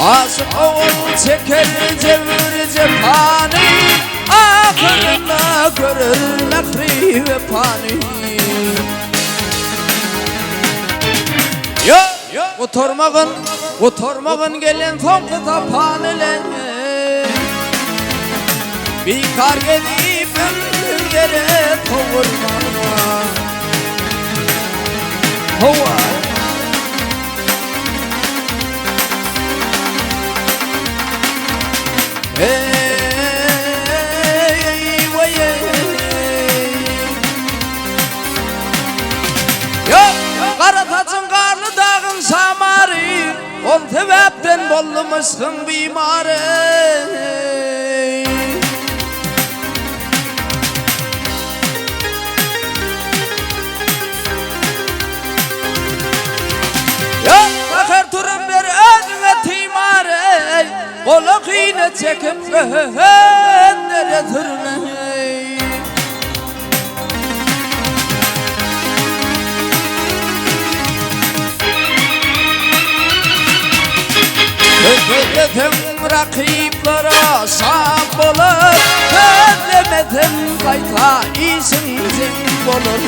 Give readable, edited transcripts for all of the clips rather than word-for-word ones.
Aşyk ogul çeker jebir jepany, Ahyrynda görer mähri wepany. Gutarmagyn, gutarmagyn gelen soňky sapan ile. Bikar gezip ömrüm ýere sowurma. Howa. Hey, way, Ýok, gara saçyň garly dagyň şamary, Ol sebäpden boldum yşkyň bimary. Ýok, säher turup ber özüňe timary, Gola gyna çekip öhöhöndere sürme. Sözleseň rakyplara şam bolar, Sözlemeseň gaýta işiň jeň bolar.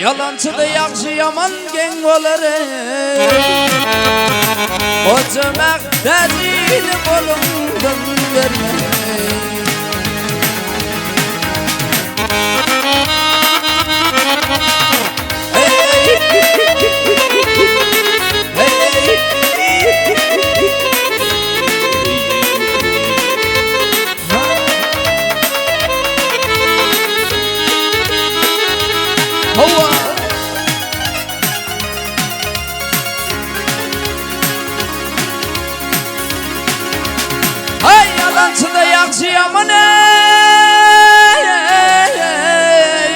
Ýalançyda ýagşy ýaman geň bolar. Goja mähtäjini goluňdan berme. Hawa. Haý ýalançyda ýagşy ýaman eý,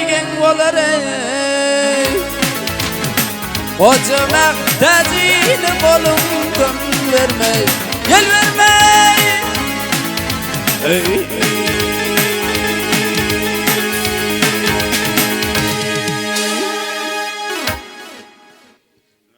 geň bolar eý. Goja mähtäjini goluňdan berme, ýel berme. Eý.